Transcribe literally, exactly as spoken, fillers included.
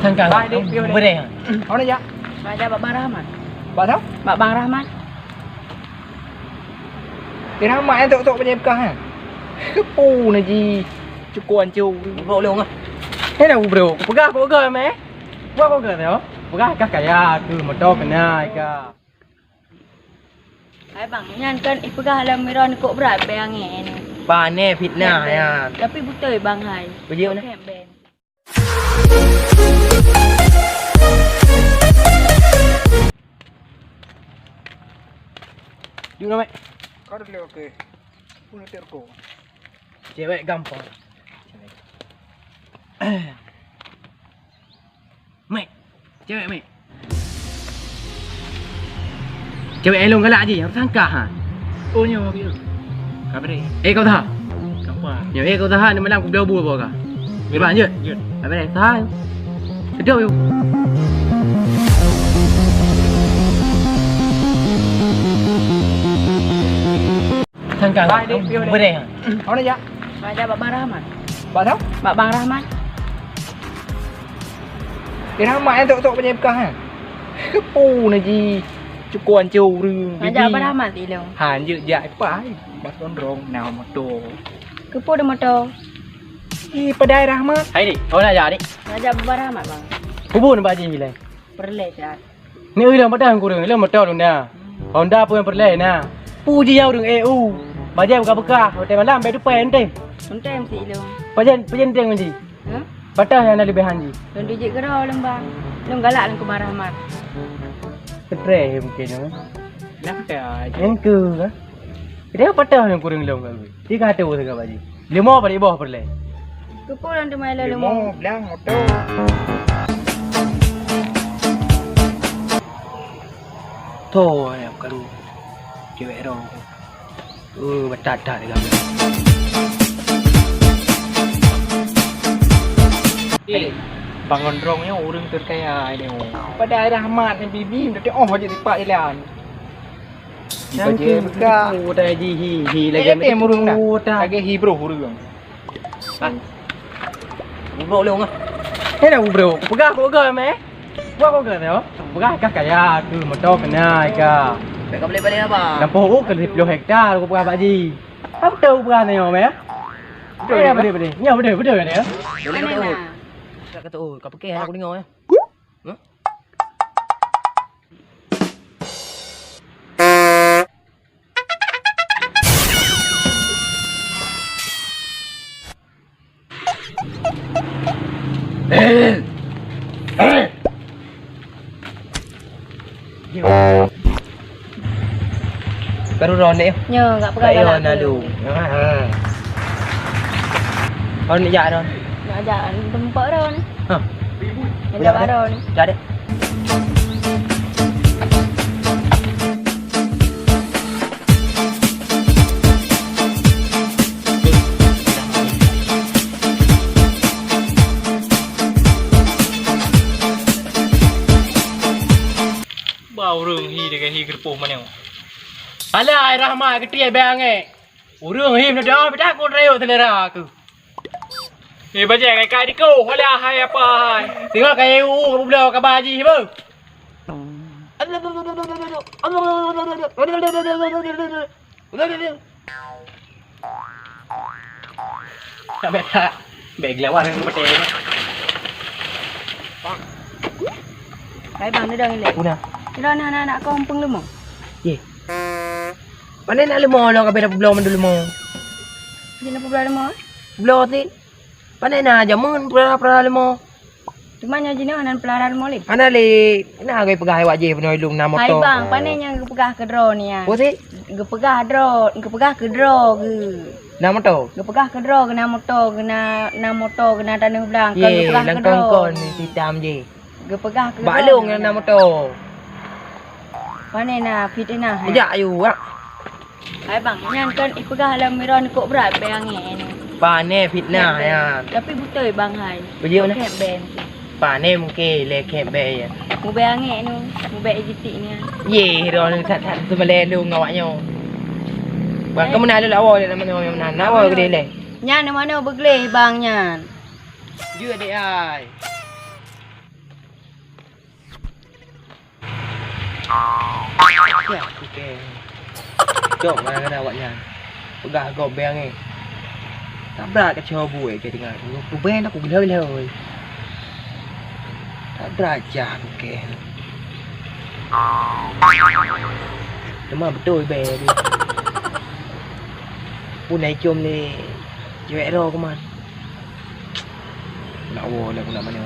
Sangka. Hai, dek, pion, dek. Beureh. Mana jak? Raja Bak Bang Rahmat. Bak siapa? Bak Bang Rahmat. Eh, Rahmat, eh, tok-tok banyak bekah, eh? Kepu na ji. Cukup hancur. Bro, lewat ngah. Eh, dah, bro. Peugah, kok gam, eh? Buat kok gam, ya? Peugah kah kaya, tu motor kena, kah. Hai bang, nyan kan ipeugah lam miron kok brat bèe angèn. Pane fitnah nyan. Tapi beutôi bang hai. Bujur na. Okey, ben. Duek na, Mek. Kau dah boleh okey. Pun terko. Cewek gampang. Mek. Cewek, Mek. Cewek elong galak ji, harus sangka ha. Oh, nyoe, nyoe. Ka beri. Eh, kau tahan. Gampang. Nyoe, eh, kau tahan, ni malam aku bela bu apa kah? Ni bang, jut. Jut. Ka beri, tahan. Sedap, yuk. Sangka. Hai, dek, pion, dek. Beureh. Mana jak? Mana jak Bak Bang Rahmat. Bak siapa? Bak Bang Rahmat. Eh, Rahmat, eh, tok-tok banyak bekah, eh? Kepu na ji. Cukup hancur ureueng. Mana jak Bang Rahmat, ilong? Ha, jeuet jak, eh, pai. Bak Gondrong, na motor. Kepu ada motor. Eh, padahai Rahmat. Hai, dek. Kau nak jak, dek? Mana jak Bang Rahmat, bang? Kubu nampak ji, ilai. Perleh, jak. Ni ulôn padah kureueng, ulôn moto lôn na. Honda pun peureulèe na. Puji ya ureueng E U. Bajèe beukah-beukah, watèe malam bèk tupai enteng. Enteng si lôn. Pajan, pajan enteng ji. Hah? Patah nyang na leubèhan ji. Lôn dijik keudroe lôn bang. Lôn galak lôn keumah rahmat. Stress mungkin tu. Nak patah. Engke kah? Dia patah nyang kureueng lôn kah. Tiga tu segala baju. Limo balik boh peureulèe. Keupeue lôn teumai lôn limo? Limo blang moto. Tho, ayam karu. Cewek rong. Oh, betat-tat dia. Eh, Bang Gondrong ni ureueng terkaya dia. Pada Rahmat ni bibi, dia oh, hajat lipat jalan. Bajèe buka. Oh, dah ji hi, hi lagi. Eh, eh, murung dah. Oh, dah. Lagi hi, bro, ureueng. Ah. Bro, lé ngah. Eh, dah, bro. Peugah kok gam, eh? Buat kok gam, eh? Peugah kah kaya, tu motor kena, ka. Bèk ka beli-beli apa? Lampôh, oh, ka lhèe plôh hektar, kok peugah Pak Ji. Apa tahu peugah ni, eh? Betul, eh, betul, betul. Ya, betul, betul kan, ya? Boleh kata, oh. Kata, oh, kau pakai, aku dengar, eh. Hah? Baru ron deh. Nyo, enggak pegang galak. Ron lalu. Ha, ha. Ron jak ron. Nak jak tempat ron. Ha. Nak jak ron. Jak deh. Ba ureueng hi deungon hi geureupoh manok. Alah, ai Rahmat, geutie bèe angèk. Ureueng hi meudoa, beutakot rayeuk seulera keuh. Ni bajèe kai-kai dikoh, alah hai apa hai. Singoh kayèe u-u ka peubloe kaba jih beuh. Sampai tak. Bèk gelawan ngon peutèe. Hai bang, ni dong ilèe. Una. Kira na anak kau empeng leumo. Ye. Pane na leumo lo, ka bèk na peubloe mandum leumo. Ji na peubloe leumo? Peubloe sit. Pane na jameun peura-peura leumo. Teuma nyoe jinoe hana peularan moleh. Hana lé, na gai peugah awak jih peunoh ilung na moto. Hai bang, pane nyang geupeugah keu droe nyan? Peue sit? Geupeugah droe, geupeugah keu droe geuh. Na moto? Geupeugah keu droe geuh na moto, geuh na, na moto, geuh na tanoh blang. Kon ye, geupeugah keu droe. Kon ni sitam jih. Geupeugah keu droe. Bak lôn na moto. Pane na fitnah, hai. Jak ayu, wak. Hai bang, nyan kan ipeugah lam miron kok brat bèe angèn. Pane fitnah nyan. Tapi beutôi bang hai. Bujur na. Kèk bèe. Pane mungkin lé kèk bèe ya. Mubèe angèn nu, mubèe jitik nyan. Ye, ron that-that tu malèe lu ngon awak nyoe. Bang, kamu nak lalu awak dalam mana mana? Nak awak gede lé. Nyan mana beugleh bang nyan. Jeuet dek ai. Ya, oke. Cok mana kena awak nyan. Peugah gob beng eh. Tak brat ka cok buet ke dengan. Peubeng aku gila-gila oi. Tak brat jah aku ke. Teuma betul be. Pun naik cium ni. Cewek ro keman. Nak wo nak nak mana.